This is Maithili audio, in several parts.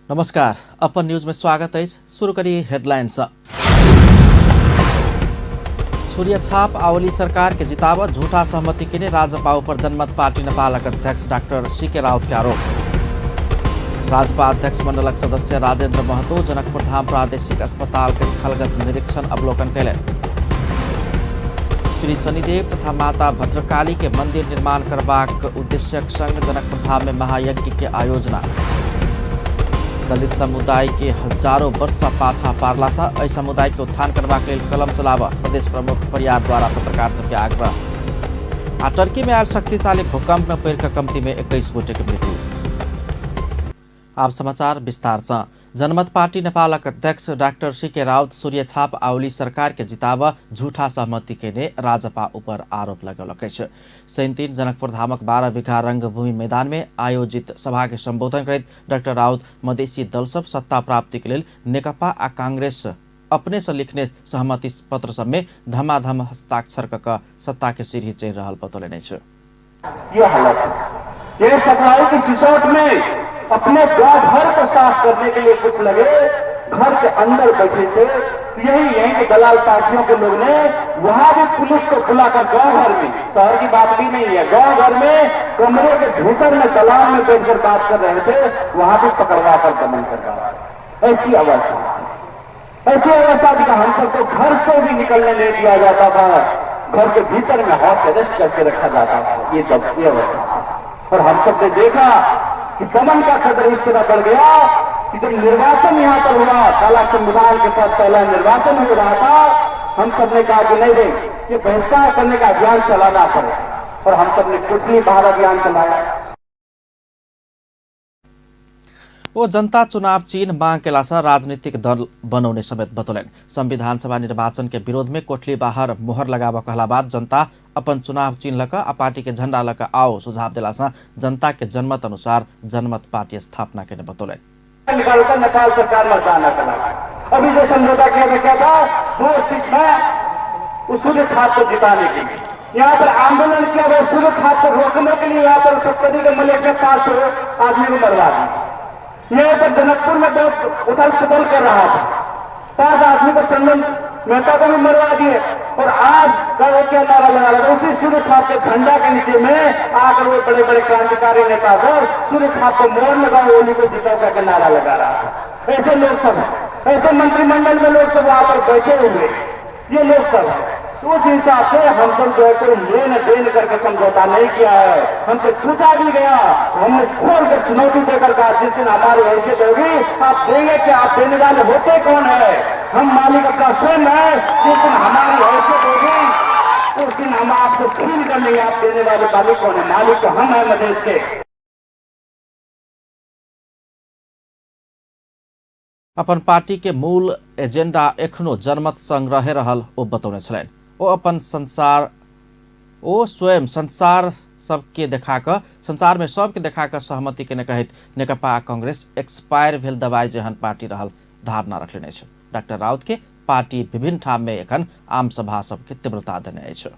नमस्कार, अपन न्यूज में स्वागत है। शुरू करी हेडलाइन। सूर्य छाप आवली सरकार के जितावत झूठा सहमति के लिए राजपा ऊपर जनमत पार्टी नेपालक अध्यक्ष डॉक्टर सी.के. राउत के आरोप। राजपा अध्यक्ष मंडलक सदस्य राजेंद्र महतो जनकपुर धाम प्रादेशिक अस्पताल के स्थलगत निरीक्षण अवलोकन कयलनि। श्री शनिदेव तथा माता भद्रकाली के मंदिर निर्माण करबाक उद्देश्यक संग जनकपुर धाम में महायज्ञ के आयोजना। दलित समुदाय के हजारों वर्ष पाछा पारला सँ एहि समुदाय के उत्थान करबाक लेल कलम चलाबऽ प्रदेश प्रमुख परियार द्वारा पत्रकार सबके आग्रह। आ टर्की में आयल शक्तिशाली भूकंप में पड़ि कऽ कमती में 21 गोटे के मृत्यु। आब समाचार विस्तार सँ। जनमत पार्टी नेपालक अध्यक्ष डाक्टर सी.के. राउत सूर्य छाप आवली सरकार के जिताब झूठा सहमति केने राजपा ऊपर आरोप लगौलक अछि। शनिदिन जनकपुर धामक 12 बीघा रंगभूमि मैदान में आयोजित सभा के संबोधन करैत डाक्टर राउत मधेसी दल सब सत्ता प्राप्ति के लेल नेकपा आ कांग्रेस अपने से लिखने सहमति पत्र सब में धमाधम हस्ताक्षर क क सत्ता के सीढ़ी चढ़ि रहल बतौलनि अछि। ये हालत है। ये सप्लाई की सिसौट में अपने घर को साफ करने के लिए कुछ लगे, घर के अंदर बैठे थे, यही यहीं के दलाल पार्टियों के लोग ने वहां भी पुलिस को बुलाकर गांव घर में, शहर की बात भी नहीं है, गांव घर में कमरे के भीतर में दलाल में बैठकर बात कर रहे थे, वहां भी पकड़वा कर दमन करवा। ऐसी अवस्था, ऐसी अवस्था थी कि हम सबको घर से भी निकलने नहीं दिया जाता था, घर के भीतर में हाउस अरेस्ट करके रखा जाता था। ये जब ये अवस्था थी। और हम सबने देखा कि दमन का कदर इस तरह बढ़ गया कि जब निर्वाचन यहाँ पर हुआ, काला संविधान के तहत पहला निर्वाचन हो रहा था, हम सबने कहा कि नहीं नहीं, ये बहिष्कार करने का अभियान चलाना पड़ेगा, और हम सबने कोठली बाहर अभियान चलाया। ओ जनता चुनाव चिन्ह मांग केला सँ राजनीतिक दल बनाउने समेत बतौलनि। संविधान सभा निर्वाचन के विरोध में कोठली बाहर मोहर लगाबऽ कहला बाद जनता अपन चुनाव चिन्ह लऽ कऽ आ पार्टी के झंडा लऽ कऽ आओ सुझाव देला सँ जनता के जनमत अनुसार जनमत पार्टी स्थापना केने बतौलनि। निकालकर नेपाल सरकार में जाना चला। अभी जो समझौता किया था क्या था, 2 सीट में उस सूर्य छाप को जिताने के लिए यहाँ पर आंदोलन किया गया, सूर्य छाप को रोकने के लिए यहाँ पर सप्तरी के मलिक ने 500 आदमी को मरवा दिया। यहाँ पर जनकपुर में बहुत उथल पुथल कर रहा था, 5 आदमी को चंदन मेहता को भी मरवा दिए। और आज का वो क्या नारा लगा रहा था, उसी सूर्य छाप के झंडा के नीचे में आकर वो बड़े बड़े क्रांतिकारी नेता सर सूर्य छाप को मोहर लगाओ, ओली को जिताओ करके नारा लगा रहा था। ऐसे लोग सब हैं, ऐसे मंत्रिमंडल में लोग सब वहां पर बैठे हुए, ये लोग सब हैं। तो उस हिसाब से हम सब जो है कोई लेन then करके समझौता नहीं किया है। हमसे पूछा भी गया, हमने खोल कर चुनौती देकर कहा जिस दिन हमारी हैसियत होगी आप देंगे क्या, आप देने वाले होते कौन है, हम मालिक अपना स्वयं है। जिस दिन हमारी हैसियत होगी उस दिन हम आपको छीन कर लेंगे, आप देने वाले मालिक कौन है, मालिक तो हम हैं मधेश के। अपन पार्टी के मूल एजेंडा एखनो जनमत संग्रहे रहल ओ बतौने छलनि। ओ अपन संसार ओ स्वयं संसार सबके देखा कऽ संसार में सबके देखा कऽ सहमति केने कहैत नेकपा आ कांग्रेस एक्सपायर भेल दवाई जेहन पार्टी रहल धारणा रखने अछि। डाक्टर राउत के पार्टी विभिन्न ठाम में एखन आम सभा सबके तीव्रता देने अछि।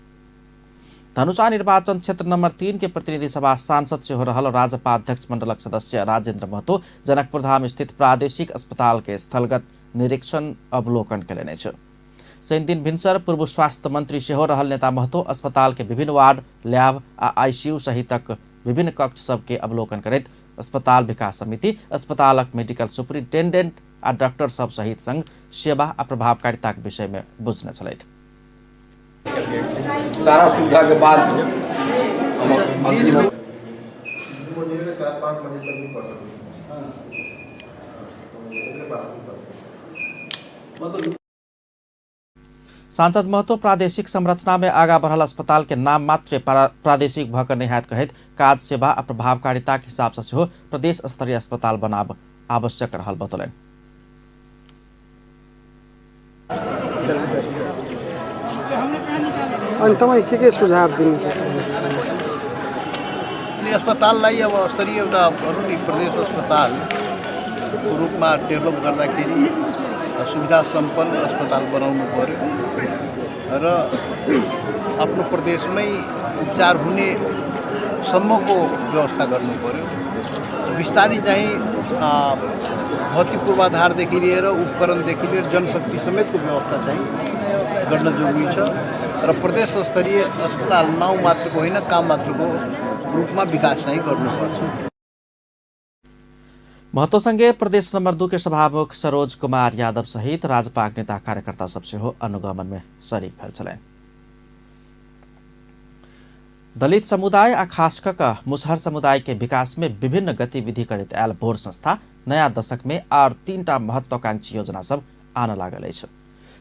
धनुषा निर्वाचन क्षेत्र नंबर 3 के प्रतिनिधि सभा सांसद सेहो रहल राजपा अध्यक्ष मंडलक सदस्य राजेंद्र महतो जनकपुर धाम स्थित प्रादेशिक अस्पताल के स्थलगत निरीक्षण अवलोकन केलनि अछि। शनिदिन भिनसर पूर्व स्वास्थ्य मंत्री सेहो रहल नेता महतो अस्पताल के विभिन्न वार्ड, लैब आ आईसीयू सहितक विभिन्न कक्ष सबके अवलोकन करैत अस्पताल विकास समिति, अस्पतालक मेडिकल सुपरिंटेंडेंट आ डॉक्टर सब सहित संग सेवा आ प्रभावकारिताक विषय में बुझने छलथि। सारा सुविधा के बाद हम अंतिम सांसद महतो प्रादेशिक संरचना में आगा बढ़ल अस्पताल के नाम मात्र प्रादेशिक भऽ कऽ नहि हैत कहैत काज सेवा आ प्रभावकारिताक हिसाब सँ सेहो प्रदेश स्तरीय अस्पताल बनाब आवश्यक रहल बतौलनि। अनि तपाईँ के के सुझाव दिनुहुन्छ? अनि अस्पताललाई अब स्तरीय एउटा भनौँ नि प्रदेश अस्पतालको रूपमा डेभलप गर्दाखेरि सुविधा सम्पन्न अस्पताल बनाउनु पर्यो र आफ्नो प्रदेशमै उपचार हुने सम्मको व्यवस्था गर्नु पर्यो। बिस्तारै चाहिँ भौतिक पूर्वाधारदेखि लिएर उपकरणदेखि लिएर जनशक्ति समेतको व्यवस्था चाहिँ गर्न जरुरी छ र प्रदेश स्तरीय अस्पताल नाउँ मात्रको होइन, काम मात्रको रूपमा विकास चाहिँ गर्नुपर्छ। महतोसँगै प्रदेश नम्बर 2 के सभामुख सरोज कुमार यादव सहित राजपाक नेता कार्यकर्ता सब सेहो अनुगमन में शरीक भेल छलनि। दलित समुदाय आ खास कऽ मुसहर समुदाय के विकास में विभिन्न गतिविधि करैत आयल भोर संस्था नया दशक में आर 3टा महत्वाकांक्षी योजना सब आन लागल अछि।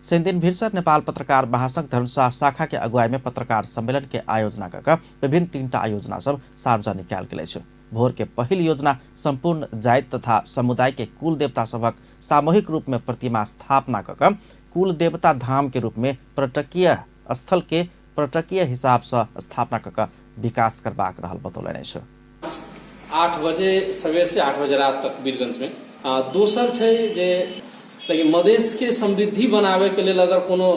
शनिदिन भिरसर नेपाल पत्रकार महासंघ धर्मशाला शाखा के अगुवाई में पत्रकार सम्मेलन के आयोजना कऽ विभिन्न 3टा आयोजना सब सार्वजनिक कयल गेल अछि। भोर के पहिल योजना संपूर्ण जाति तथा समुदाय के कुल देवता सभक सामूहिक रूप में प्रतिमा स्थापना कऽ कुल देवता धाम के रूप में पर्यटकीय स्थल के पर्यटकीय हिसाब से स्थापना कऽ विकास करबाक रहल बतौलनि अछि। 8 बजे सवेर से 8 बजे रात तक वीरगंज में। दोसर छै जे लेकिन मधेश के समृद्धि बनावे के लेल अगर कोनो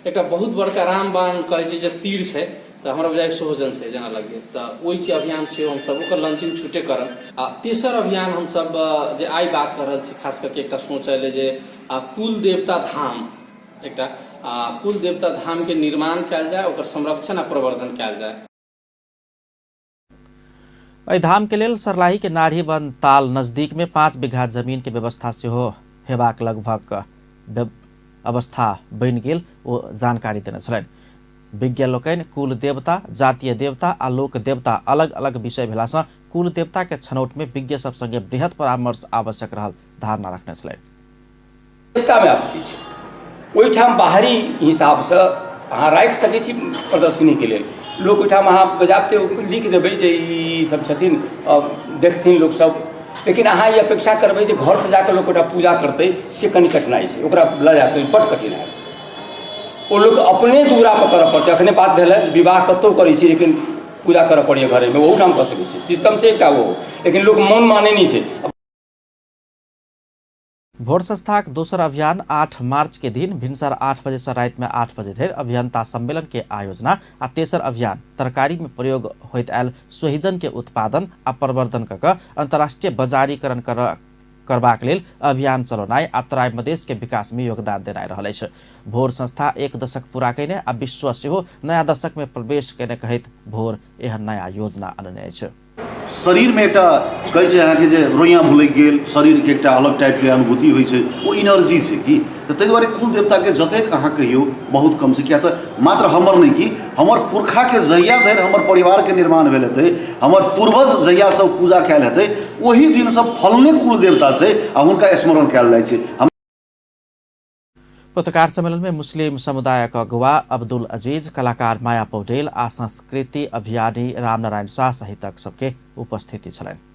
एकटा बहुत बड़का रामबाण कहै छै जे तीर छै तऽ हमरा बुझाइ सोहजन छै जेना लगे, तऽ ओहिके अभियान सेहो हमसब ओकर लॉन्चिंग छूटे करब। आ तेसर अभियान हमसब जे आइ बात कऽ रहल छी खास करके एकटा सोच अयलै जे कुल देवता धाम एकटा कुल देवता धाम के निर्माण कयल जाय, ओकर संरक्षण आ प्रवर्धन कयल जाय। एहि धाम के लेल सरलाही के नाढ़ी वन ताल नजदीक में 5 बीघा जमीन के व्यवस्था सेहो हेबाक लगभग अवस्था बनि गेल ओ जानकारी देने छलनि। विज्ञ लोकनि कुल देवता, जातीय देवता आ लोक देवता अलग अलग विषय भेलासँ कुल देवता के छनौट में विज्ञ सब संगे बृहत परामर्श आवश्यक रहल धारणा रखने छलनि। देवता में आपत्ति छै, ओहिठाम बाहरी हिसाबसँ अहाँ राखि सकै छी प्रदर्शनीके लेल। लोक ओहिठाम अहाँ बजाबते लिख देबै जे ई सब छथिन, देखथिन लोकसब, लेकिन अहाँ ई अपेक्षा करबै जे घरसँ जाकऽ लोक ओकरा पूजा करतै से कनि कठिनाइ छै, ओकरा लऽ जाकऽ बड्ड कठिन हैत। ओ लोक अपने दुअरापर करऽ पड़तै। अखने बात भेल हँ, विवाह कतहु करै छी लेकिन पूजा करऽ पड़ैए घरेमे, ओहूठाम कऽ सकै छी, सिस्टम छै एकटा ओ, लेकिन लोक मोन मानै नहि छै। भोर संस्थाक दोसर अभियान 8 मार्च के दिन भिनसर 8 बजे से राति में 8 बजे धरि अभियंता सम्मेलन के आयोजना आ तेसर अभियान तरकारी में प्रयोग होइत आयल सोहिजन के उत्पादन आ प्रवर्धन कऽ कऽ अंतर्राष्ट्रीय बजारीकरण करबाक लेल अभियान चलौनाइ आ तराई मधेश के विकास में योगदान देनाइ रहल अछि। भोर संस्था 1 दशक पूरा कयने आ विश्व सेहो नया दशक में प्रवेश कयने कहैत भोर एहन नया योजना अनने अछि। शरीरमे एकटा कहै छै अहाँके जे रोइयाँ भुलकि गेल, शरीरके एकटा अलग टाइपके अनुभूति होइ छै, ओ एनर्जी छै की। तऽ ताहि दुआरे कुल देवताके जतेक अहाँ कहियौ बहुत कम छै, किएक तऽ मात्र हमर नहि की हमर पुरखाके जहिया धरि हमर परिवारके निर्माण भेल हेतै, हमर पूर्वज जहियासँ पूजा कयल हेतै ओहि दिनसँ फलने कुल देवता छै आ हुनका स्मरण कयल जाइ छै। पत्रकार सम्मेलन में मुस्लिम समुदायक अगुवा अब्दुल अजीज, कलाकार माया पौडेल आ संस्कृति अभियानी रामनारायण शाह सहितक सबके उपस्थिति छलनि।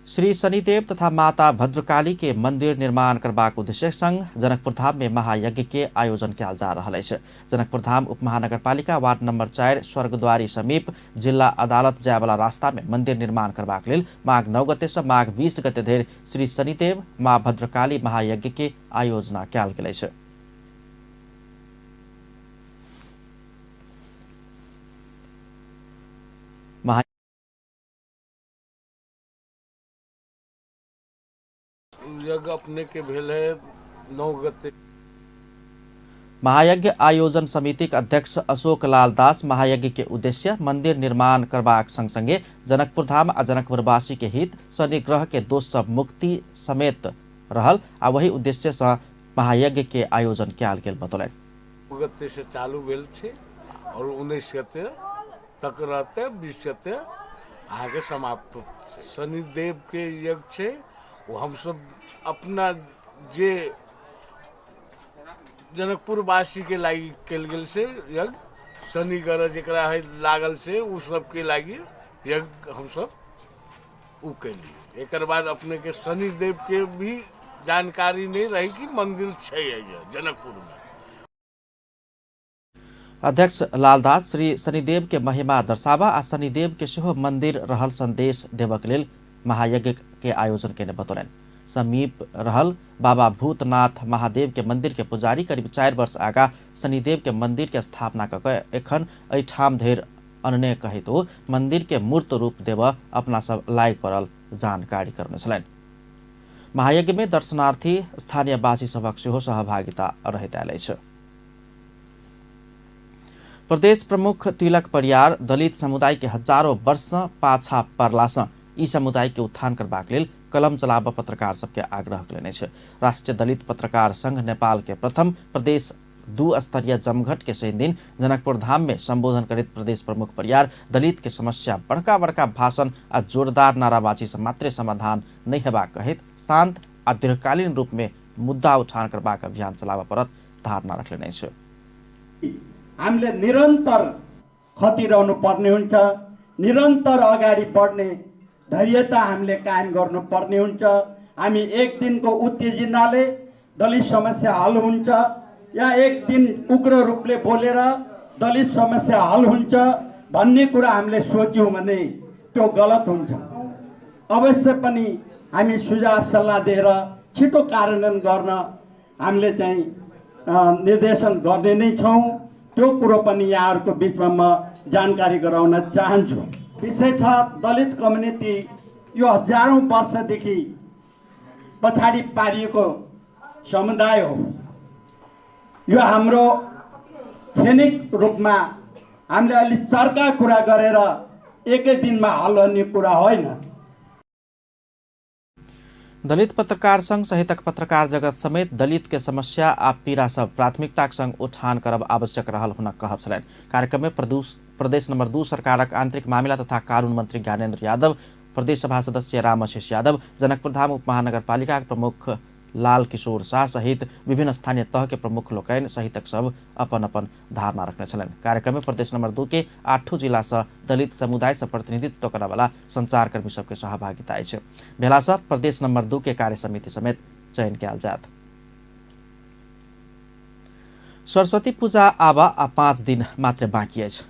श्री शनिदेव तथा माता भद्रकाली के मंदिर निर्माण करबाक उद्देश्य संग जनकपुर धाम में महायज्ञ के आयोजन कयल जा रहल अछि। जनकपुर धाम उपमहानगरपालिका वार्ड नंबर 4 स्वर्गद्वारी समीप जिला अदालत जायवाला रास्ता में मंदिर निर्माण करबाक लेल माघ 9 गते से माघ 20 गते धरि श्री शनिदेव माँ भद्रकाली महायज्ञ के आयोजना कयल गेल अछि। यज्ञ अपने के भेल है 9 गते। महायज्ञ आयोजन समितिक अध्यक्ष अशोक लाल दास महायज्ञ के उद्देश्य मंदिर निर्माण करबाक संग संगे जनकपुर धाम आ जनकपुरवासी के हित शनि ग्रह के दोष सँ मुक्ति समेत रहल आ वही उद्देश्य सँ महायज्ञ के आयोजन कयल गेल बतौलनि। 9 गते से चालू भेल छै और 19 गते तक रहते, 20 गते अहाँके समाप्त छै। शनिदेव के यज्ञ छै, ओ हमसब अपना जे जनकपुरवासी के लागि कयल गेल छै यज्ञ, शनि ग्रह जकरा है लागल छै ओ सबके लागि यज्ञ हमसब ओ कयलियै। एकर बाद अपने के शनिदेव के भी जानकारी नहीं रही कि मंदिर छै जनकपुर में। अध्यक्ष लालदास श्री शनिदेव के महिमा दर्शाबा आ शनिदेव के सेहो मंदिर रहल संदेश देबक लेल महायज्ञ के आयोजन केने बतौलनि। समीप रहल बाबा भूतनाथ महादेव के मंदिर के पुजारी करीब 4 वर्ष आगा शनिदेव के मंदिर के स्थापना कऽ के एखन एहिठाम धरि अनने कहैत ओ मंदिर के मूर्त रूप देबऽ अपना सब लागि पड़ल जानकारी करने छलनि। महायज्ञ में दर्शनार्थी स्थानीयवासी सभक सेहो सहभागिता रहैत आयल अछि। प्रदेश प्रमुख तिलक परियार दलित समुदाय के हजारों वर्ष पाछा पड़ला सँ ई समुदाय के उत्थान करबाक लेल कलम चलाब पत्रकार सबके आग्रह कयने छै। राष्ट्रीय दलित पत्रकार संघ नेपाल के प्रथम प्रदेश 2 स्तरीय जमघट के शनि दिन जनकपुर धाम में संबोधन करैत प्रदेश प्रमुख परियार दलित के समस्या बड़का बड़का भाषण आ जोरदार नाराबाजी से मात्रे समाधान नहीं हेबाक कहैत शांत आ दीर्घकालीन रूप में मुद्दा उठान करबाक अभियान चलाबऽ पड़त धारणा रखने छै। हामीले निरन्तर खतिरहनु पर्ने हुन्छ, निरन्तर अगाडि बढ्ने धैर्यता हामीले कायम गर्नुपर्ने हुन्छ। हामी एक दिनको उत्तेजनाले दलित समस्या हल हुन्छ या एक दिन उग्र रूपले बोलेर दलित समस्या हल हुन्छ भन्ने कुरा हामीले सोच्यौँ भने त्यो गलत हुन्छ। अवश्य पनि हामी सुझाव सल्लाह दिएर छिटो कार्यान्वयन गर्न हामीले चाहिँ निर्देशन गर्ने नै छौँ। त्यो कुरो पनि यहाँहरूको बिचमा म जानकारी गराउन चाहन्छु। विषय छ दलित कम्युनिटी यो हजारौँ वर्षदेखि पछाडि पारिएको समुदाय हो। यो हाम्रो क्षणिक रूपमा हामीले अलि चर्का कुरा गरेर एकै दिनमा हल हुने कुरा होइन। दलित पत्रकार संघ सहितक पत्रकार जगत समेत दलित के समस्या आ पीड़ा सब प्राथमिकताक संग उठान करब आवश्यक रहल हुनक कहब छलनि। कार्यक्रम में प्रदेश नंबर 2 सरकारक आंतरिक मामिला तथा कानून मंत्री ज्ञानेन्द्र यादव, प्रदेश सभा सदस्य रामशेष यादव, जनकपुर धाम उप महानगरपालिका प्रमुख लाल किशोर शाह सहित विभिन्न स्थानीय तह के प्रमुख लोकनि सहितक सब अपन अपन धारणा रखने छलनि। कार्यक्रम में प्रदेश नंबर 2 के 8 जिला से दलित समुदाय से प्रतिनिधित्व करऽवला संचारकर्मी सबके सहभागिता अछि। भेला से प्रदेश नंबर 2 के कार्य समिति समेत चयन कयल जायत। सरस्वती पूजा आबा आ 5 दिन मात्र बाँकी अछि।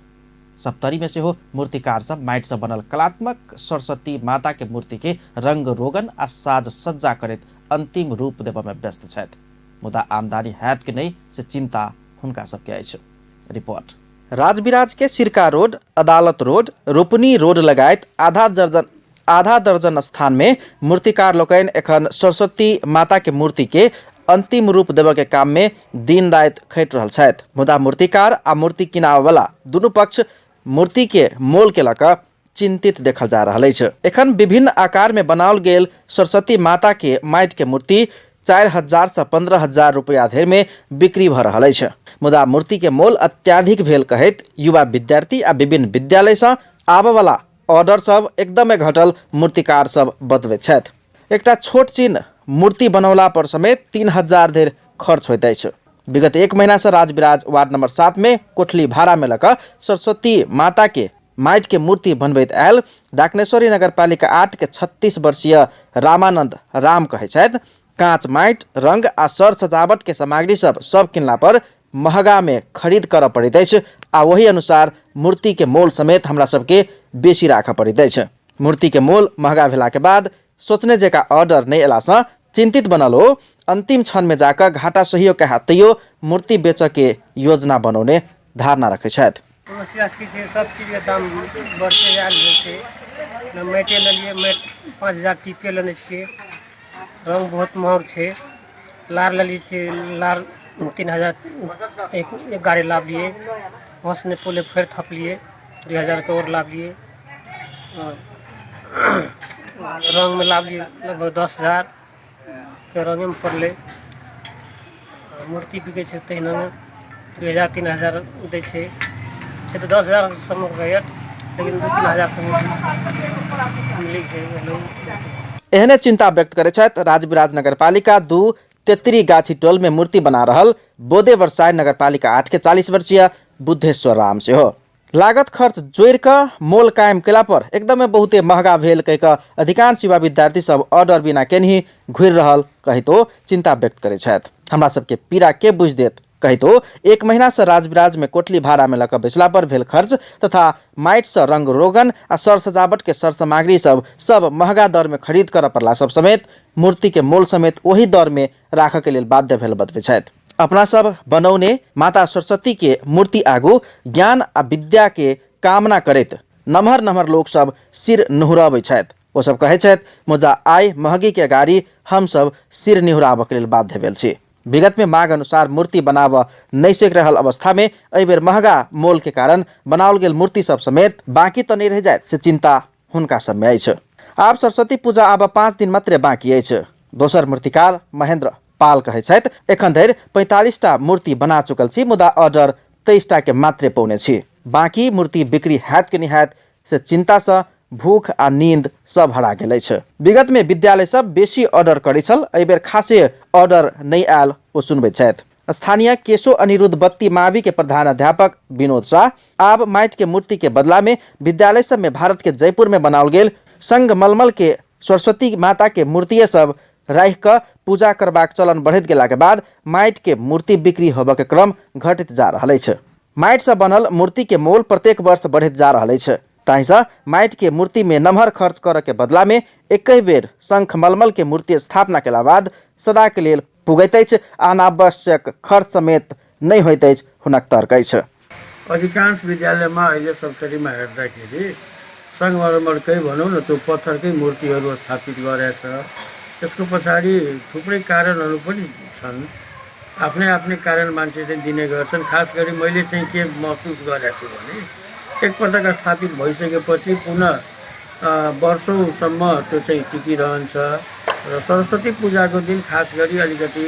सप्तरी में सेहो मूर्तिकार सब माटि से बनल कलात्मक सरस्वती माता के मूर्ति के रंग रोगन आ साज सज्जा करैत अंतिम रूप देबऽ में व्यस्त छथि। मुदा आमदनी हैत कि नहीं से चिंता हुनका सबके अछि। रिपोर्ट। राजविराज के सिरका रोड, अदालत रोड, रोपनी रोड लगायत आधा दर्जन स्थान में मूर्तिकार लोकनि एखन सरस्वती माता के मूर्ति के अंतिम रूप देबऽ के काम में दिन राति खटि रहल छथि। मुदा मूर्तिकार आ मूर्ति किनाबऽवला दुनू पक्ष मूर्ति के मोल के लऽ कऽ चिंतित देखल जा रहल अछि। एखन विभिन्न आकार में बनाओल गेल सरस्वती माता के माटि के मूर्ति 4000 से 15,000 रुपया धरि में बिक्री भऽ रहल अछि। मुदा मूर्ति के मोल अत्याधिक भेल कहैत युवा विद्यार्थी आ विभिन्न विद्यालय से आबऽवला ऑर्डर सब एकदमै घटल मूर्तिकार सब बतबैत छथि। एकटा छोट चिन्ह मूर्ति बनौला पर समेत 3000 धरि खर्च होइत अछि। विगत 1 महीना से राजविराज वार्ड नंबर 7 में कोठली भाड़ा में लऽ कऽ सरस्वती माता के माटि के मूर्ति बनबैत आयल डाकनेश्वरी नगरपालिका 8 के 36 वर्षीय रामानंद राम कहै छथि, काँच माटि, रंग आ सर सजावट के सामग्री सब सब किनला पर महगा में खरीद करऽ पड़ैत अछि आ ओही अनुसार मूर्ति के मोल समेत हमरा सबके बेसी राखऽ पड़ैत अछि। मूर्ति के मोल महगा भेला के बाद सोचने जकाँ ऑर्डर नहि अयलासँ चिंतित बनल ओ अंतिम क्षण में जाकऽ घाटा सहियो के हैत तैयो मूर्ति बेचऽ के योजना बनौने धारणा रखै छथि। समस्या की छै, सब चीजके दाम बढ़ते जा रहल छै। ने माटिए लेलियै, माटि 5000 टीपे लेने छियै, रङ्ग बहुत महग छै। लार लेलियै छियै, लार 3000 एक गाड़ी लाबलियै, वहाँसँ नहि पौले फेर थपलियै 2000के आओर लाबलियै। रङ्गमे लाबलियै लगभग 10,000के रङ्गेमे पड़लै। मूर्ति बिकै छै तहिना 2000 3000 दै छै, छै तऽ 10,000 सबमे रेट, लेकिन 2-3 हजार मिलै छै। एहने चिंता व्यक्त करै छथि राजविराज नगरपालिका 2 तेतरी गाछी टोल में मूर्ति बना रहल बोदे वर्षाय नगरपालिका 8 के 40 वर्षीय बुद्धेश्वर राम सेहो। लागत खर्च जोड़ि कऽ मोल कायम केला पर एकदमै बहुते महगा भेल कहि कऽ अधिकांश युवा विद्यार्थी सब ऑर्डर बिना केनही घुरि रहल कहितो चिंता व्यक्त करै छथि। हमरा सबके पीड़ा के बुझि देत कहितो 1 महीना से राजविराज में कोठली भाड़ा में लऽ कऽ बैसला पर भेल खर्च तथा माटि से रंग रोगन आ सर सजावट के सर सामग्री सब सब महगा दर में खरीद करऽ पड़ला सब समेत मूर्ति के मोल समेत ओही दर में राखऽ के लेल बाध्य भेल बतबै छथि। अपना सब बनौने माता सरस्वती के मूर्ति आगू ज्ञान आ विद्या के कामना करैत नमहर नमहर लोक सब सिर नुहुरबै छथि। ओ सब कहै छथि, मुदा आइ महगी के अगाडि हम सब सिर निहुराबऽ के लेल बाध्य भेल छी। विगत में मांग अनुसार मूर्ति बनाबऽ नहि सकि रहल अवस्था में एहि बेर महगा मोल के कारण बनाओल गेल मूर्ति सब समेत बाकी तऽ नहि रहि जायत से चिंता हुनका सब में अछि। आब सरस्वती पूजा आब 5 दिन मात्रे बाकी अछि। दोसर मूर्तिकार महेंद्र पाल कहै छथि, एखन धरि 45 टा मूर्ति बना चुकल छी, मुदा ऑर्डर 23 टा के मात्रे पौने छी। बाकी मूर्ति बिक्री हैत कि नहि हैत से चिंतासँ भूख आ नींद सब हरा गेल अछि। विगत में विद्यालय सब बेसी ऑर्डर करै छल, एहि बेर खासे ऑर्डर नहि आयल ओ सुनबैत छथि। स्थानीय केशो अनिरुद्ध बत्ती मावी के प्रधान अध्यापक विनोद शाह आब माटि के मूर्ति के बदला में विद्यालय सब में भारत के जयपुर में बनाओल गेल संगमरमर के सरस्वती माता के मूर्तिये सब राखि कऽ पूजा करबाक चलन बढ़ैत गेलाके बाद माटि के मूर्ति बिक्री होबऽ के क्रम घटैत जा रहल अछि। माटिसँ बनल मूर्ति के मोल प्रत्येक वर्ष बढ़ैत जा रहल अछि। ताहिसँ माटि के मूर्ति में नमहर खर्च करऽ के बदला में एकहि बेर शंख मलमल के मूर्ति स्थापना केला बाद सदा के लेल पुगैत अछि आ अनावश्यक खर्च समेत नहि होइत अछि हुनक तर्क अछि। अधिकांश विद्यालयमा अहिले सप्तरीमा हेर्दाखेरि सङ्गमरमरकै भनौँ न त्यो पत्थरकै मूर्तिहरू स्थापित गरेछ। त्यसको पछाडि थुप्रै कारणहरू पनि छन्, आफ्नै आफ्नै कारण मान्छे चाहिँ दिने गर्छन्। खास गरी मैले चाहिँ के महसुस गरेको छु भने एकपटक स्थापित भइसकेपछि पुनः वर्षौँसम्म त्यो चाहिँ टिकिरहन्छ र सरस्वती पूजाको दिन खास गरी अलिकति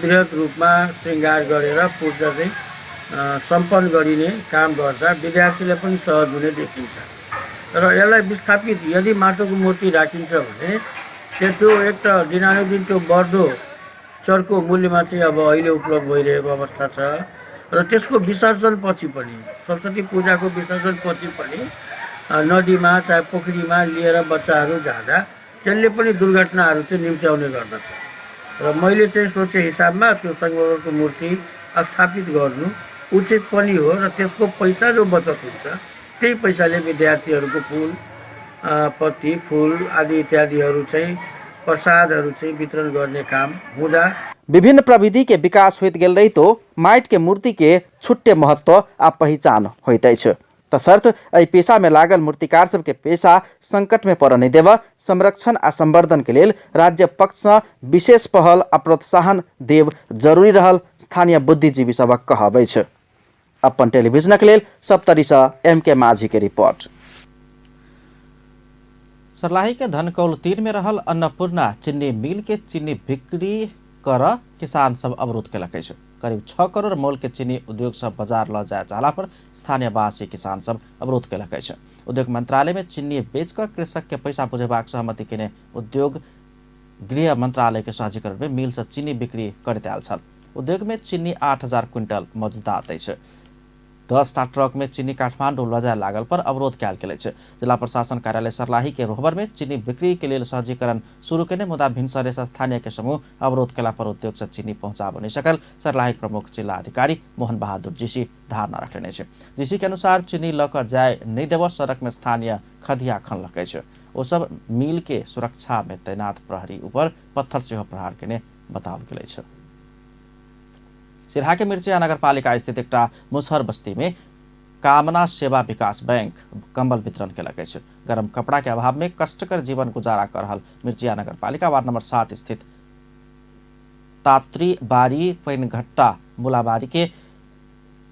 बृहत रूपमा शृङ्गार गरेर पूजा चाहिँ सम्पन्न गरिने काम गर्दा विद्यार्थीलाई पनि सहज हुने देखिन्छ। र यसलाई विस्थापित यदि माटोको मूर्ति राखिन्छ भने त्यो एक त दिनानुदिन त्यो बढ्दो चर्को मूल्यमा चाहिँ अब अहिले उपलब्ध भइरहेको अवस्था छ र त्यसको विसर्जनपछि पनि सरस्वती पूजाको विसर्जनपछि पनि नदीमा चाहे पोखरीमा लिएर बच्चाहरू जाँदा त्यसले पनि दुर्घटनाहरू चाहिँ निम्त्याउने गर्दछ। र मैले चाहिँ सोचे हिसाबमा त्यो सङ्गमरमरको मूर्ति स्थापित गर्नु उचित पनि हो र त्यसको पैसा जो बचत हुन्छ त्यही पैसाले विद्यार्थीहरूको फुल पत्ती फुल आदि इत्यादिहरू चाहिँ प्रसादहरू चाहिँ वितरण गर्ने काम हुँदा विभिन्न प्रविधि के विकास होइत गेल रहितो माटि के मूर्ति के छुट्टे महत्व आ पहिचान होइत अछि। तसर्थ एहि पेशा में लागल मूर्तिकार सबके पेशा संकट में पड़ऽ नहि देबऽ, संरक्षण आ संवर्धन के लेल राज्य पक्ष सँ विशेष पहल आ प्रोत्साहन देब जरूरी रहल स्थानीय बुद्धिजीवी सभक कहब अछि। अपन टेलीविजनक लेल सप्तरी सँ एम के माझी के रिपोर्ट। सर्लाही के धनकौल 3 में रहल अन्नपूर्णा चीनी मिल के चीनी बिक्री कर किसान सब अवरोध केलक अछि। करीब 6 करोड़ मोल के चीनी उद्योग सब बाजार ल जाय चाहला पर स्थानीय वासी किसान सब अवरोध केलक अछि। उद्योग मंत्रालय में चीनी बेच कऽ कृषक के पैसा बुझेबाक सहमति केने उद्योग गृह मंत्रालय के सहजीकरण में मिल से चीनी बिक्री करैत आयल छल। उद्योग में चीनी 8000 क्विंटल मौजूदात अछि। 10 टा ट्रक में चीनी काठमांडू ल जाय लागल पर अवरोध कयल गेल अछि। जिला प्रशासन कार्यालय सर्लाही के रोहबर में चीनी बिक्री के लेल सहजीकरण शुरू केने मुदा भिनसरे से स्थानीय के समूह अवरोध केला पर उद्योग से चीनी पहुंचाबऽ नहि सकल। सर्लाही प्रमुख जिला अधिकारी मोहन बहादुर जीसी धारणा रखने अछि। जीसी के अनुसार चीनी ल कऽ जाय नहि देबऽ सड़क में स्थानीय खधिया खनलक अछि। ओ सब मिल के सुरक्षा में तैनात प्रहरी ऊपर पत्थर सेहो प्रहार केने बताओल गेल अछि। सिरहा के मिर्चिया नगरपालिका स्थित एकटा मुसहर बस्ती में कामना सेवा विकास बैंक कंबल वितरण केलक अछि। गरम कपड़ा के अभाव में कष्टकर जीवन गुजारा कर रहल मिर्चिया नगरपालिका वार्ड नंबर 7 स्थित तात्री बारी फैनघट्टा मुलाबारी के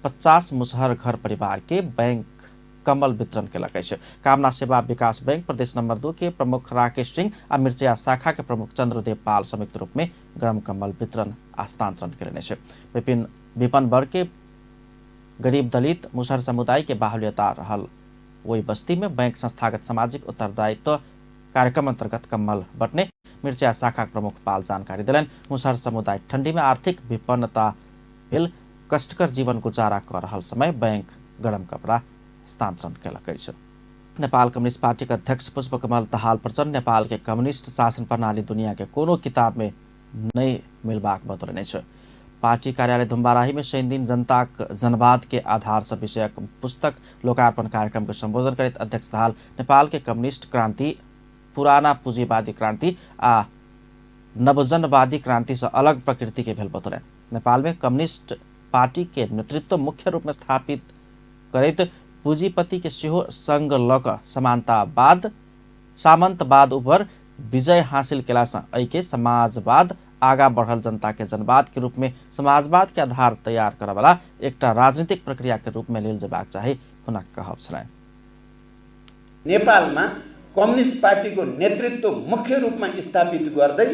50 मुसहर घर परिवार के बैंक कंबल वितरण केलक अछि। कामना सेवा विकास बैंक प्रदेश नंबर 2 के प्रमुख राकेश सिंह आ मिर्चिया शाखा के प्रमुख चंद्रदेव पाल संयुक्त रूप में गरम कंबल वितरण हस्तांतरण केलनि अछि। विपन्न वर्ग के गरीब दलित मुसहर समुदाय के बाहुल्यता रहल ओहि बस्ती में बैंक संस्थागत सामाजिक उत्तरदायित्व कार्यक्रम अंतर्गत कम्बल बटने मिर्चिया शाखा प्रमुख पाल जानकारी देलनि। मुसहर समुदाय ठंडी में आर्थिक विपन्नता भेल कष्टकर जीवन गुजारा कर रहल समय बैंक गरम कपड़ा हस्तांतरण केलक अछि। नेपाल कम्युनिस्ट पार्टी के अध्यक्ष पुष्पकमल दाहाल प्रचण्ड नेपाल के कम्युनिस्ट शासन प्रणाली दुनिया के कोनो किताब में नहीं मिलबाक बतौलनि अछि। पार्टी कार्यालय धुम्बाराही में शनिदिन जनताक जनवाद के आधार से विषयक पुस्तक लोकार्पण कार्यक्रम के संबोधन करैत अध्यक्ष दाहाल नेपाल के कम्युनिस्ट क्रांति पुराना पूंजीवादी क्रांति आ नवजनवादी क्रांति से अलग प्रकृति के भेल बतौलनि। नेपाल में कम्युनिस्ट पार्टी के नेतृत्व मुख्य रूप में स्थापित करैत पूंजीपति के सेहो संग लऽ कऽ समानतावाद सामंतवाद ऊपर विजय हासिल केला सँ एहिके समाजवाद आगा बढ़ल जनता के जनवाद के रूप में समाजवाद के आधार तैयार करऽ वाला एकटा राजनीतिक प्रक्रिया के रूप में लेल जेबाक चाही हुनक कहब छलनि। नेपालमा कम्युनिस्ट पार्टीको नेतृत्व मुख्य रूपमा स्थापित गर्दै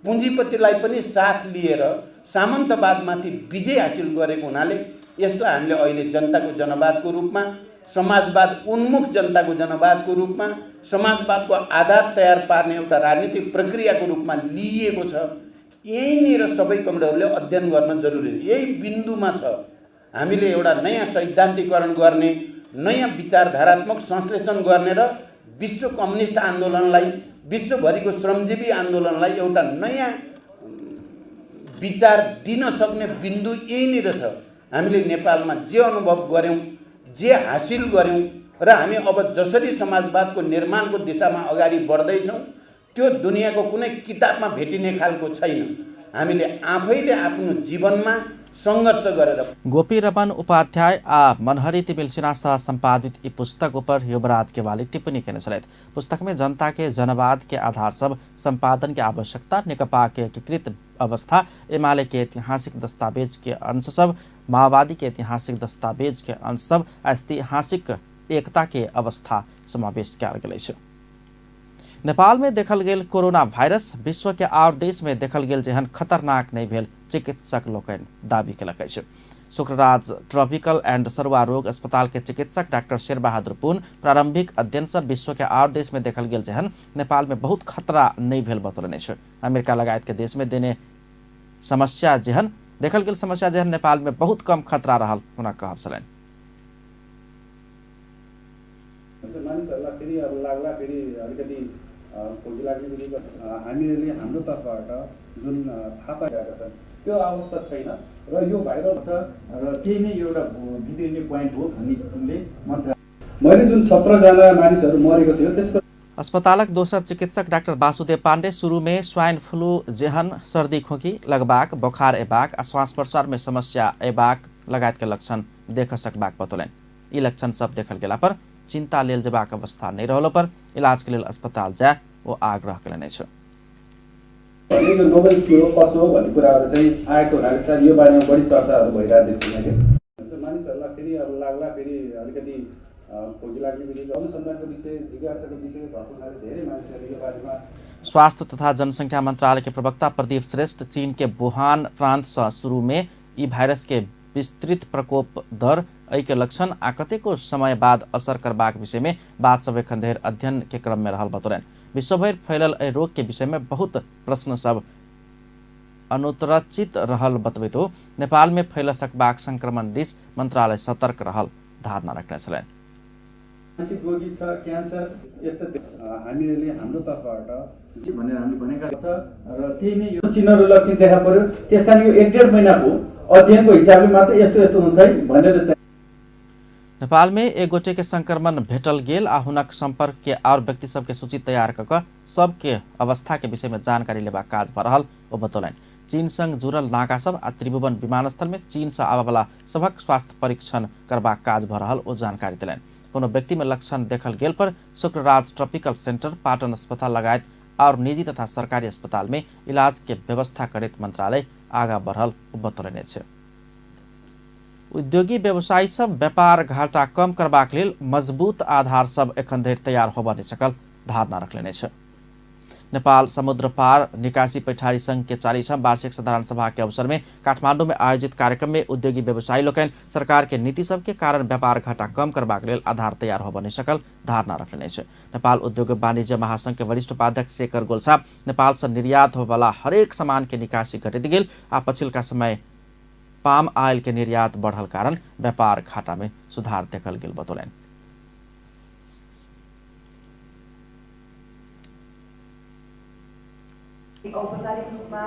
पुँजीपतिलाई पनि साथ लिएर सामन्तवादमाथि विजय हासिल गरेको हुनाले यसलाई हामीले अहिले जनताको जनवादको रूपमा, समाजवाद उन्मुख जनताको जनवादको रूपमा, समाजवादको आधार तयार पार्ने एउटा राजनीतिक प्रक्रियाको रूपमा लिइएको छ। यहीँनिर सबै कमरेडहरूले अध्ययन गर्न जरुरी छ। यही बिन्दुमा छ हामीले एउटा नयाँ सैद्धान्तिकरण गर्ने, नयाँ विचारधारात्मक संश्लेषण गर्ने र विश्व कम्युनिस्ट आन्दोलनलाई, विश्वभरिको श्रमजीवी आन्दोलनलाई एउटा नयाँ विचार दिन सक्ने बिन्दु यहीँनिर छ। हामीले नेपालमा जे अनुभव गऱ्यौँ, जे हासिल गऱ्यौँ र हामी अब जसरी समाजवादको निर्माणको दिशामा अगाडि बढ्दैछौँ त्यो दुनियाँको कुनै किताबमा भेटिने खालको छैन। हामीले आफैले आफ्नो जीवनमा सङ्घर्ष गरेर। गोपी रमन उपाध्याय आ मनहरी तिमिल सिन्हा सह संपादित ई पुस्तक ऊपर युवराज केवाली टिप्पणी केने छलथि। पुस्तक में जनता के जनवाद के आधार सब संपादन के आवश्यकता, नेकपा के एकीकृत अवस्था, एमाले के ऐतिहासिक दस्तावेज के अंश सब, माओवादी के ऐतिहासिक दस्तावेज के अंश सब, ऐतिहासिक एकता के अवस्था समावेश कयल गेल अछि। नेपाल में देखल गेल कोरोना वायरस विश्व के आर देश में देखल गेल जेहन खतरनाक नहीं भेल चिकित्सक लोकनि दावी केलक अछि। शुक्रराज ट्रॉपिकल एंड सरुआ रोग अस्पताल के चिकित्सक डॉक्टर शेरबहादुर पुन प्रारंभिक अध्ययन से विश्व के आर देश में देखल गेल जेहन नेपाल में बहुत खतरा नहीं भेल बतौलनि अछि। अमेरिका लगायत के देश में देने समस्या जेहन देखल गेल समस्या जेहन नेपाल में बहुत कम खतरा रहल हुनक कहब छलनि। मानिसहरूलाई फेरि अब लाग्ला फेरि अलिकति खोकी लाग्ने बित्तिकै हामीले हाम्रो तर्फबाट जुन थाहा पाइरहेका छन् त्यो अवस्था छैन र यो भाइरल छ र त्यही नै एउटा भित्रिने पोइन्ट हो भन्ने किसिमले मन्त्रालय मैले जुन 17 जना मानिसहरू मरेको थियो त्यसको। अस्पतालक दोसर चिकित्सक डाक्टर वासुदेव पाण्डे शुरू में स्वाइन फ्लू जेहन सर्दी खोकी लगबाक, बोखार एबाक आ श्वास प्रश्वास में समस्या एबाक लगायत के लक्षण देख सकबाक बतौलनि। ई लक्षण सब देखल गेला पर चिंता लेल जेबाक अवस्था नहीं रहलो पर इलाज के लेल अस्पताल जाय ओ आग्रह केलनि अछि। यो नोबेल के हो कसो हो भन्ने कुराहरू चाहिँ आएको हुनाले सायद यो बारेमा बढी चर्चाहरू भइरहेको देख्छु मैले। मानिसहरूलाई फेरि अब लाग्ला फेरि अलिकति खोकी लाग्ने बित्तिकै अनुसन्धानको विषय, जिज्ञासाको विषय भएको हुनाले धेरै मानिसहरूले यो बारेमा। स्वास्थ्य तथा जनसंख्या मंत्रालय के प्रवक्ता प्रदीप श्रेष्ठ चीन के वुहान प्रांत से शुरू में ई वायरस के विस्तृत प्रकोप दर, एहि के लक्षण आ कतेको समय बाद असर करबाक विषय में बात सब एखन धरि अध्ययन के क्रम में रहल बतौलनि। विश्वभरि फैलल एहि रोग के विषय में बहुत प्रश्न सब अनुत्तरित रहल बतबैत ओ नेपाल में फैल सकबाक संक्रमण दिस मंत्रालय सतर्क रहल धारणा रखने छलनि। मानसिक रोगी छ, क्यान्सर यस्ता हामीले हाम्रो तर्फबाट भनेर हामीले भनेका छ र त्यही नै यो चिन्हहरू लक्षण देखा पर्यो। त्यस कारण यो 1-1.5 महिनाको अध्ययनको हिसाबले मात्र यस्तो यस्तो हुन्छ है भनेर चाहिँ। नेपाल में एक गोटे के संक्रमण भेटल गेल आ हुनक संपर्क के और व्यक्ति सबके सूची तैयार क क सबके अवस्था के विषय में जानकारी लेबाक काज भ रहल ओ बतौलनि। चीन संग जुड़ल नाका सब आ त्रिभुवन विमानस्थल में चीन से आबयवला सभक स्वास्थ्य परीक्षण करबाक काज भ रहल ओ जानकारी देलनि। कोनो व्यक्ति में लक्षण देखल गेल पर शुक्रराज ट्रॉपिकल सेंटर, पाटन अस्पताल लगायत और निजी तथा सरकारी अस्पताल में इलाज के व्यवस्था करैत मंत्रालय आगा बढ़ल ओ बतौलनि अछि। उद्योगी व्यवसायी सब व्यापार घाटा कम करबाक लेल मजबूत आधार सब एखन धरि तैयार होबऽ नहि सकल धारणा रखलेने अछि। नेपाल समुद्र पार निकासी पैठारी संघ के 40वां वार्षिक साधारण सभा के अवसर में काठमांडू में आयोजित कार्यक्रम में उद्योगी व्यवसायी लोकनि सरकार के नीति सब के कारण व्यापार घाटा कम करबाक लेल आधार तैयार होबऽ नहि सकल धारणा रखलेने अछि। नेपाल उद्योग वाणिज्य महासंघ के वरिष्ठ उपाध्यक्ष शेखर गोलसा नेपाल से निर्यात होबऽवला हरेक सामान के निकासी घटैत गेल आ पछिलका समय पाम ऑयल के निर्यात बढ़ल कारण व्यापार घाटा में सुधार देखल गेल बतौलनि। औपचारिक रूपमा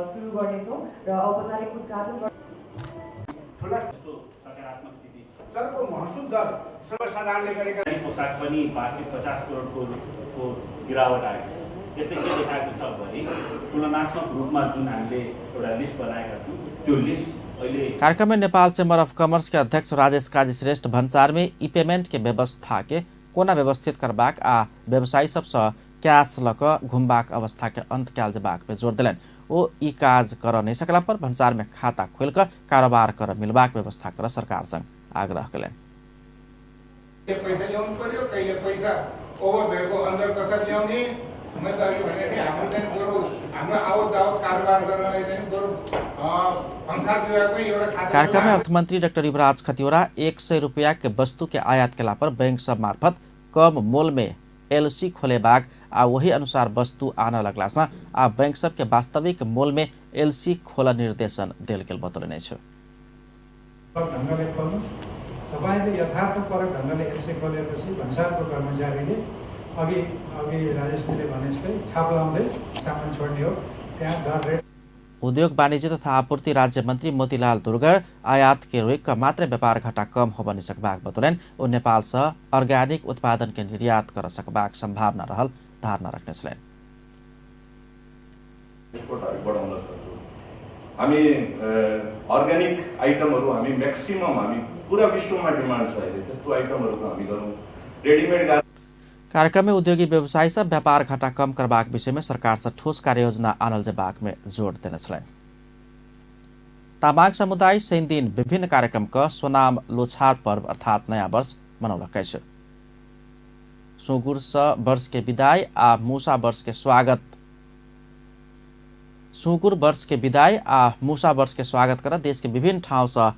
सुरु गर्नेछौँ र औपचारिक उद्घाटन सकारात्मक स्थिति छ। दरको महसुल दर सर्वसाधारणले गरेका पोसाक पनि वार्षिक 50 करोडको गिरावट आएको छ। यसले के देखाएको छ भने तुलनात्मक रूपमा जुन हामीले एउटा लिस्ट बनाएका थियौँ त्यो लिस्ट अहिले। कार्यक्रम में नेपाल चेम्बर अफ कॉमर्स के अध्यक्ष राजेश काजी श्रेष्ठ भन्सार में ई पेमेंट के व्यवस्था के कोना व्यवस्थित करबाक आ व्यवसायी सबसँ कैश लऽ कऽ घुमबाक अवस्था के अंत कयल जेबाक पे जोर देलनि। ओ ई काज करऽ नहि सकला पर भन्सार में खाता खोलि कऽ कारोबार करऽ मिलबाक व्यवस्था करऽ सरकार संग आग्रह कयलनि। पैसा ल्याउनु पर्यो, कहिले पैसा ओभर भएको अन्डर कसरी ल्याउने, मैले त अघि भनेको थिएँ हाम्रो चाहिँ बरु हाम्रो आवत जावत कारोबार गर्नलाई चाहिँ बरु भन्सार विभागमै एउटा खाता। कार्यक्रम में अर्थमंत्री डॉक्टर युवराज खतिवड़ा 100 रुपया के वस्तु के आयात केला पर बैंक सब मार्फत कम मोल में एलसी खोलेबाक आ वही अनुसार वस्तु आनऽ लगला सँ आ बैंक सब के वास्तविक मोल में एलसी खोल निर्देशन देल गेल बतौलनि अछि। ढङ्गले खोल्नु, तपाईँले यथार्थपरक ढङ्गले एलसी खोलेपछि भन्सारको कर्मचारीले अघि अघि राजेशजीले भने जस्तै छाप लाउँदै सामान छोड्ने हो, त्यहाँ दर रेट। उद्योग वाणिज्य तथा आपूर्ति राज्य मंत्री मोतीलाल दुर्गर आयात के रोकि कऽ मात्र व्यापार घाटा कम होबऽ नहि सकबाक बतौलनि। ओ नेपाल सँ ऑर्गेनिक उत्पादन के निर्यात कर सकबाक संभावना रहल धारणा रखने छलनि। एक्सपोर्ट हामी बढाउन सक्छौँ। हामी अर्ग्यानिक आइटमहरू हामी म्याक्सिमम हामी पुरा विश्वमा डिमान्ड छ अहिले, त्यस्तो आइटमहरूको हामी गरौँ। रेडिमेड कार्यक्रम में उद्योगी व्यवसायी सब व्यापार घाटा कम करबाक विषय में सरकार से ठोस कार्ययोजना आनल जेबाक में जोर देने छलनि। तामाङ समुदाय शनि दिन विभिन्न कार्यक्रम क सोनाम लोछार पर्व अर्थात नयाँ वर्ष मनौलक अछि। सुगुर सँ वर्ष के विदाई आ मूसा वर्ष के स्वागत, सुगुर वर्ष के विदाई आ मूसा वर्ष के स्वागत कर देश के विभिन्न ठाउँ सँ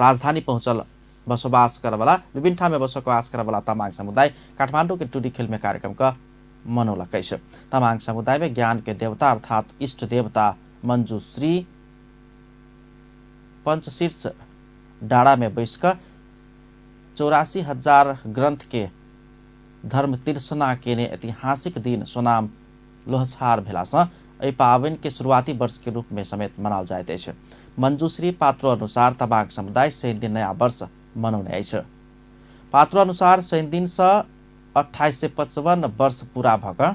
राजधानी पहुँचल बसोबास करवाला विभिन्न ठाउँ में बसोबास करवाला तामाङ समुदाय काठमाडौँ के टुडी खेल में कार्यक्रम का मनौलक अछि। तामाङ समुदाय में ज्ञान के देवता अर्थात इष्ट देवता मंजूश्री पंचशीर्ष डाँडा में बैस कऽ 84,000 ग्रंथ के धर्म तिरसना केने ऐतिहासिक दिन सोनाम लोहछार भेला सँ एहि पाबनि के शुरुआती वर्ष के रूप में समेत मनाओल जाइत अछि। मंजूश्री पात्रो अनुसार तामाङ समुदाय शनि दिन नयाँ वर्ष मनाउने अछि। पात्रो अनुसार शनि दिन सँ 2855 वर्ष पूरा भऽ कऽ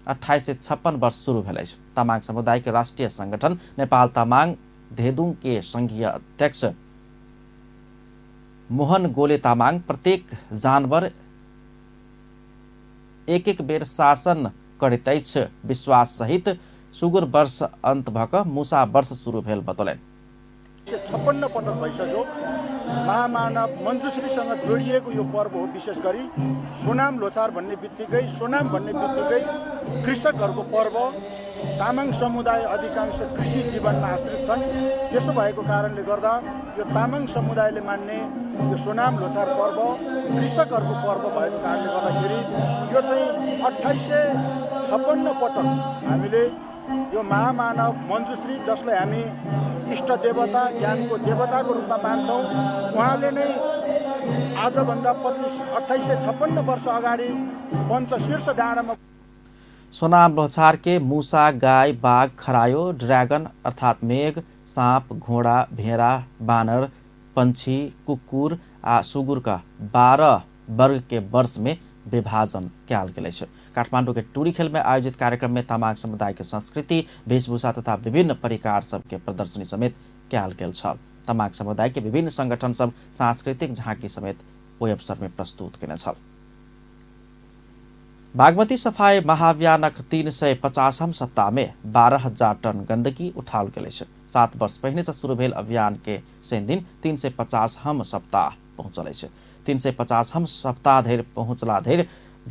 2856 वर्ष शुरू भेल अछि। तामाङ समुदाय के राष्ट्रीय संगठन नेपाल तामाङ धेदुङ के संघीय अध्यक्ष मोहन गोले तामाङ प्रत्येक जानवर एक एक बेर शासन करैत अछि विश्वास सहित सुगुर वर्ष अंत भऽ कऽ मूसा वर्ष शुरू भेल बतौलनि। 56 पटक भइसक्यो। महामानव मञ्जुश्रीसँग जोडिएको यो पर्व हो। विशेष गरी सोनाम लोछार भन्ने बित्तिकै, सोनाम भन्ने बित्तिकै कृषकहरूको पर्व। तामाङ समुदाय अधिकांश कृषि जीवनमा आश्रित छन्। त्यसो भएको कारणले गर्दा यो तामाङ समुदायले मान्ने यो सोनाम लोछार पर्व कृषकहरूको पर्व भएको कारणले गर्दाखेरि यो चाहिँ 2856 पटक हामीले यो महामानव मञ्जुश्री, जसलाई हामी इष्ट देवता, ज्ञानको देवताको रूपमा मान्छौँ, उहाँले नै आजभन्दा 2856 वर्ष अगाडि पञ्चशीर्ष डाँडामा सोनाम लोछार के मूसा, गाय, बाघ, खरायो, ड्रैगन अर्थात मेघ, सांप, घोड़ा, भेड़ा, बानर, पंछी, कुकुर आ सुगुर का 12 वर्ग के वर्ष में विभाजन कयल गेल अछि। काठमाडौँ के टुरी खेल में आयोजित कार्यक्रम में तामाङ समुदाय के संस्कृति, वेशभूषा तथा विभिन्न परिकार सबके प्रदर्शनी समेत कयल गेल छल। तामाङ समुदाय के विभिन्न संगठन सब सांस्कृतिक झाँकी समेत ओहि अवसर में प्रस्तुत केने छल। बागमती सफाई महाअभियानक 350 सप्ताह में 12,000 टन गंदगी उठाओल गेल अछि। 7 वर्ष पहिने से शुरू भेल अभियान के शनि दिन 350 सप्ताह पहुँचल अछि। 350 सप्ताह धरि पहुँचला धरि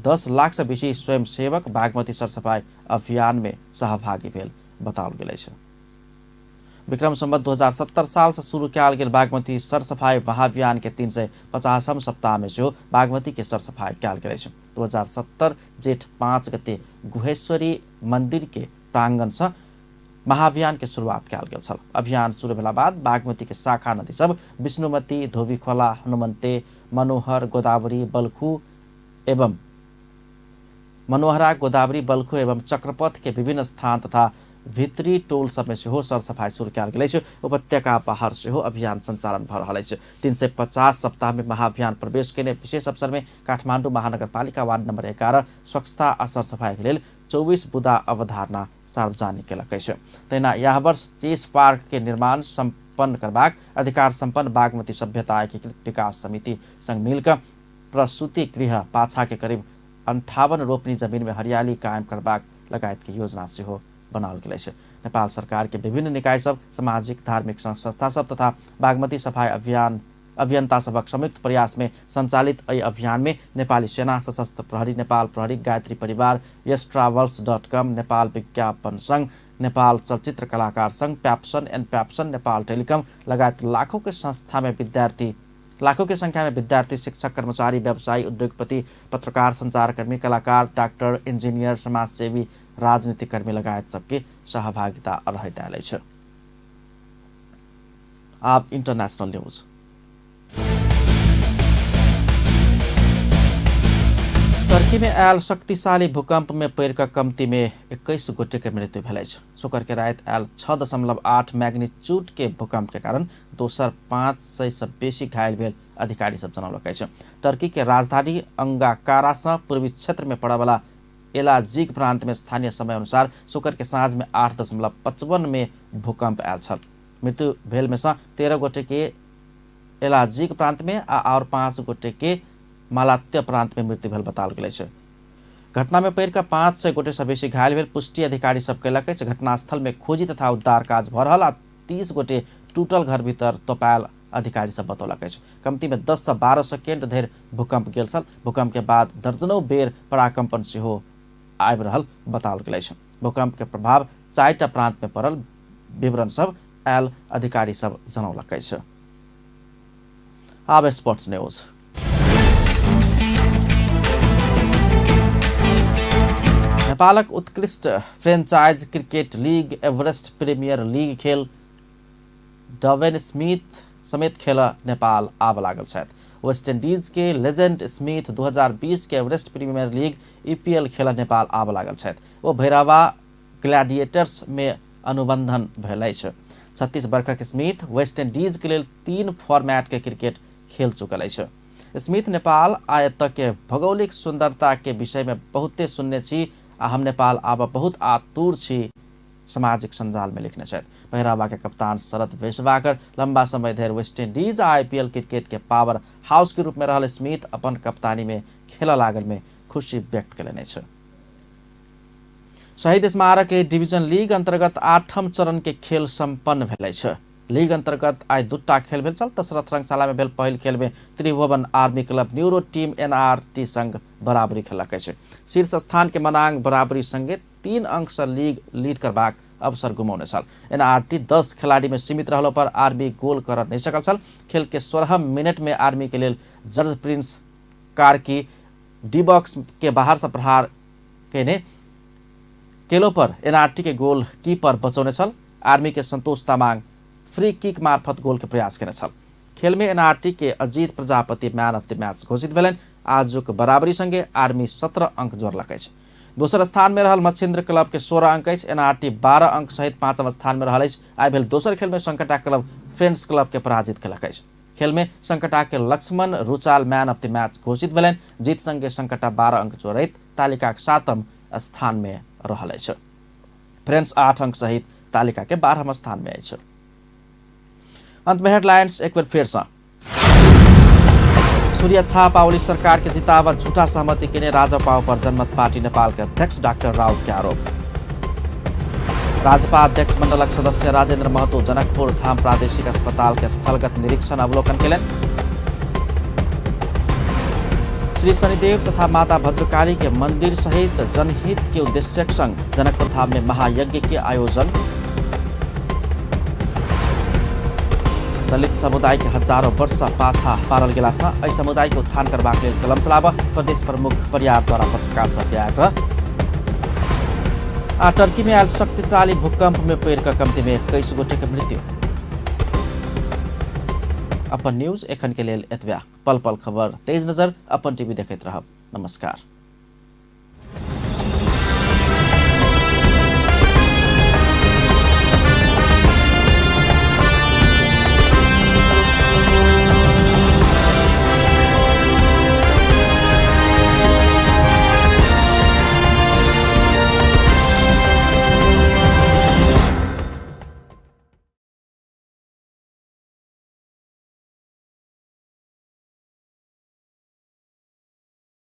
10 लाख से बेसी स्वयंसेवक बागमती सरसफाई अभियान में सहभागी भेल बताओल गेल अछि। विक्रम संवत 2070 साल से शुरू कयल गेल बागमती सरसफाई महाअभियान के 350 सप्ताह में सेहो बागमती के सरसफाई कयल गेल अछि। 2070 जेठ 5 गते गुहेश्वरी मंदिर के प्रांगण से महाअभियान के शुरुआत कयल गेल छल। अभियान शुरू भेला बाद बागमती के शाखा नदी सब विष्णुमती, धोबीखोला, हनुमंते, मनोहर, गोदावरी, बलखू एवं मनोहरा, गोदावरी, बलखू एवं चक्रपथ के विभिन्न स्थान तथा भित्री टोल सब में सेहो सरसफाई शुरू कयल गेल अछि। उपत्यका बाहर सेहो अभियान संचालन भऽ रहल अछि। 350 सप्ताह में महाअभियान प्रवेश केने विशेष अवसर में काठमाडौँ महानगरपालिका वार्ड नंबर 11 स्वच्छता आ सरसफाई के लेल 24 बुदा अवधारणा सार्वजनिक केलक अछि। तहिना यह वर्ष चेस पार्क के निर्माण सम्पन्न करबाक अधिकार सम्पन्न बागमती सभ्यता एकीकृत विकास समिति संग मिलकर प्रसूति गृह पाछा के करीब 58 रोपनी जमीन में हरियाली कायम करबाक लगायत के योजना सेहो बनाओल गेल अछि। नेपाल सरकार के विभिन्न निकाय सब, सामाजिक धार्मिक संस्था सब तथा बागमती सफाई अभियान अभियंता सभक संयुक्त प्रयास में संचालित एहि अभियान में नेपाली सेना, सशस्त्र प्रहरी, नेपाल प्रहरी, गायत्री परिवार, यस ट्राभल्स .com, Nepal विज्ञापन संघ, नेपाल चलचित्र कलाकार संघ, प्याप्सन एंड प्याप्सन, नेपाल टेलिकम लगायत लाखों के संस्था में विद्यार्थी लाखों के संख्या में विद्यार्थी, शिक्षक, कर्मचारी, व्यवसायी, उद्योगपति, पत्रकार, संचारकर्मी, कलाकार, डाक्टर, इंजीनियर, समाजसेवी, राजनीतिक कर्मी लगायत सबके सहभागिता रहैत आयल अछि। आब इंटरनेशनल न्यूज। टर्की में आयल शक्तिशाली भूकंप में पड़ि कऽ कमती में 21 गोटे के मृत्यु भेल अछि। शुक्र के राति आयल 6.8 मैग्नीट्यूड के भूकंप के कारण दोसर 500 से बेसी घायल भेल अधिकारी सब जनौलक अछि। टर्की के राजधानी अंगाकारा से पूर्वी क्षेत्र में पड़यवला एलाजिग प्रांत में स्थानीय समय अनुसार शुक्र के साँझ में 8.55 में भूकंप आयल छल। मृत्यु भेल में से 13 गोटे के एलाजिग प्रांत में आ और 5 गोटे के मालात्य प्रांत में मृत्यु भेल बताओल गेल अछि। घटना में पड़ि कऽ 500 गोटे से बेसी घायल भेल पुष्टि अधिकारी सब कयलक अछि। घटनास्थल में खोजी तथा उद्धार काज भऽ रहल आ 30 गोटे टूटल घर भीतर तोपायल अधिकारी सब बतौलक अछि। कमती में 10 से 12 सेकेंड धरि भूकंप गेल छल। भूकंप के बाद दर्जनों बेर पराकंपन सेहो आबि रहल बताओल गेल अछि। भूकंप के प्रभाव 4टा प्रांत में पड़ल विवरण सब आयल अधिकारी सब जनौलक अछि। आब स्पोर्ट्स न्यूज। नेपालक उत्कृष्ट franchise cricket league Everest Premier League खेल डवेन स्मिथ समेत खेल नेपाल आब लागल छथि। वेस्ट इंडीज के लेजेंड स्मिथ 2020 के एवरेस्ट प्रीमियर लीग ईपीएल खेल नेपाल आब लागल छथि। ओ भैरवा ग्लैडिएटर्स में अनुबंधन भेल अछि। 36 वर्षक स्मिथ वेस्ट इंडीज के लेल 3 फॉर्मेट के क्रिकेट खेल चुकल अछि। स्मिथ नेपाल आ एतऽ के भौगोलिक सुंदरता के विषय में बहुते सुनने छी आ हम नेपाल आब बहुत आतुर छी, सामाजिक सञ्जाल में लिखने छथि। भैरवा के कप्तान शरद वेशवाकर लंबा समय धरि वेस्ट इंडीज आ आईपीएल क्रिकेट के पावर हाउस के रूप में रहल स्मिथ अपन कप्तानी में खेल लागल में खुशी व्यक्त कयलनि अछि। शहीद स्मारक ए डिवीजन लीग अंतर्गत 8म चरण के खेल सम्पन्न भेल अछि। लीग अंतर्गत आइ 2टा खेल भेल छल। दशरथ रंगशाला में भेल पहिल खेल में Tribhuvan army club neuro team NRT संग बराबरी खेलक अछि। शीर्ष स्थान के मनांग बराबरी संगे 3 अंक से लीग लीड करबाक अवसर गुमौने छल। एनआरटी 10 खिलाड़ी में सीमित रहलो पर आर्मी गोल कर नहीं सकल छल। खेल के 16 मिनट में आर्मी के लेल जर्ज प्रिंस कार्की डी बॉक्स के बाहर से प्रहार केने केलो पर एनआरटी के गोल कीपर बचौने छल। आर्मी के संतोष तामाङ फ्री किक मार्फत गोल के प्रयास केने छल। खेल में एनआरटी के Ajit Prajapati man of the match घोषित भेलनि। आजुक बराबरी संगे आर्मी 17 अंक जोड़लक अछि। दोसर स्थान में रहल मच्छिन्द्र क्लब के 16 अंक अछि। एनआरटी 12 अंक सहित 5म स्थान में रहल अछि। आइ भेल दोसर खेल में संकटा क्लब फ्रेंड्स क्लब के पराजित केलक अछि। खेल में संकटा के Laxman Ruchal man of the match घोषित भेलनि। जीत संगे संकटा 12 अंक जोड़ैत तालिकाक 7म स्थान में रहल अछि। फ्रेंड्स 8 अंक सहित तालिका के 12म स्थान में अछि। अंत में हेडलाइंस एक बेर फेर से। सूर्य छाप ओली सरकार के जिताव झूठा सहमति के राजपा पर जनमत पार्टी नेपाल के अध्यक्ष डॉक्टर राउत के आरोप। राजपा अध्यक्ष मंडलक सदस्य राजेंद्र महतो जनकपुर धाम प्रादेशिक अस्पताल के स्थलगत निरीक्षण अवलोकन केलनि। श्री शनिदेव तथा माता भद्रकाली के मंदिर सहित जनहित के उद्देश्यक संग जनकपुर धाम में महायज्ञ के आयोजन। दलित समुदाय के हजारों वर्ष पाछा पारल गेला सँ एहि समुदाय के उत्थान करबाक लेल कलम चलाब प्रदेश प्रमुख परियार द्वारा पत्रकार सबके आग्रह। आ टर्की में आयल शक्तिशाली भूकंप में पड़ि कऽ कमती में 21 गोटे के मृत्यु। अपन न्यूज एखन के लेल एतबे। पल पल खबर तेज नजर अपन टीवी देखैत रहब। नमस्कार।